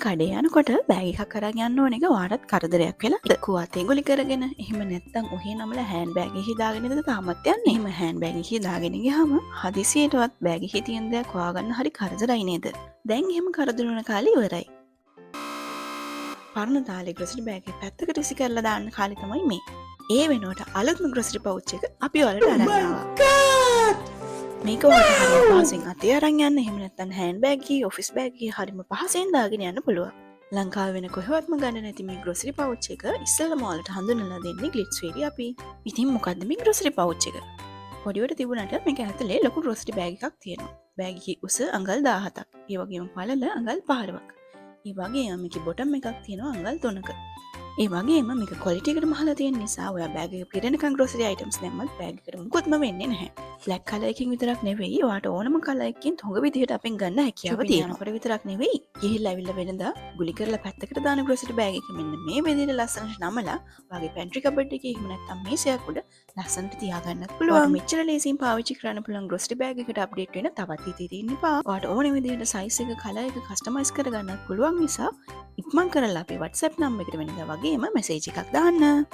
කඩේ යනකොට බෑග් එකක් අරන් යන්න ඕන එක ඔයාටත් කරදරයක් වෙලා එක්කෝ අතේ ගුලි කරගෙන එහෙම නැත්නම් ඔහේ නමලා හෑන්ඩ් බෑග් එකේ දාගෙන ඉඳලා තාමත් යන්නේ. එහෙම හෑන්ඩ් බෑග් එකේ දාගෙන ගියාම හදිසියටවත් බෑග් එකේ තියෙන දෙයක් හොයාගන්න හරි කරදරයි නේද? දැන් එහෙම කරදර වුණ කාලේ ඉවරයි. පරණ තාලේ ග්‍රොසරි බෑග් එක පැත්තකට විසි කරලා දාන්න කාලේ තමයි මේ. ඒ වෙනුවට අලුත්ම ග්‍රොසරි පවුච් එක අපි ඔයාලට අරන් ආවා. මේක ඔයාලට හරිම පහසුවෙන් අතේ අරන් යන්න, එහෙම නැත්නම් හෑන්ඩ් බෑග් එකේ, ඔෆිස් බෑග් එකේ හරිම පහසුවෙන් දාගෙන යන්න පුළුවන්. ලංකාවේ වෙන කොහෙවත්ම ගන්න නැති මේ ග්‍රොසරි පවුච් එක ඉස්සෙල්ලම ඔයාලට හඳුන්වලා දෙන්නේ ග්ලිට්ස් වේරි අපි. ඉතින් මොකද්ද මේ ග්‍රොසරි පවුච් එක? පොඩිවට තිබුණාට මේක ඇතුලේ ලොකු ග්‍රොසරි බෑග් එකක් තියෙනවා. බෑග් එකේ උස අඟල් 17ක්. ඒ වගේම පළල අඟල් 15ක්. ඒ වගේම මේකේ බොටම් එකක් තියෙනවා අඟල් 3ක. ඒ වගේම මේක ක්වොලිටි එකට මහලා තියෙන නිසා ඔයා බෑග් එක පිරෙනකන් ග්‍රොසරි අයිටම්ස් දැම්මත් බෑග් එකට මුකුත්ම වෙන්නේ නැහැ. බ්ලැක් කලර් එකකින් විතරක් නෙවෙයි ඔයාට ඕනම කලර් එකකින් හොඟ විදිහට අපෙන් ගන්න හැකියාව තියෙනවා. කොට විතරක් නෙවෙයි ගිහිල්ලා ඇවිල්ලා වෙනදා ගුලි කරලා පැත්තකට දාන ග්‍රොසරි බෑග් එක මෙන්න මේ විදිහට ලස්සනට නමලා ඔයාගේ පැන්ට්‍රි කබඩ් එකේ එහෙම නැත්නම් මේසයක් උඩ ලස්සනට තියාගන්නත් පුළුවන්. මෙච්චර ලේසියෙන් පාවිච්චි කරන්න පුළුවන් ග්‍රොසරි බෑග් එකට අප්ඩේට් වෙන තවත් ඉතින් ඉන්න එපා. ඔයාට ඕන විදිහට සයිස් එක කලර් එක කස්ටමයිස් කරගන්නත් පුළුවන් නිසා ඉක්මන් කරලා අපේ WhatsApp number එකට වෙනදා වගේම මැසේජ් එකක් දාන්න.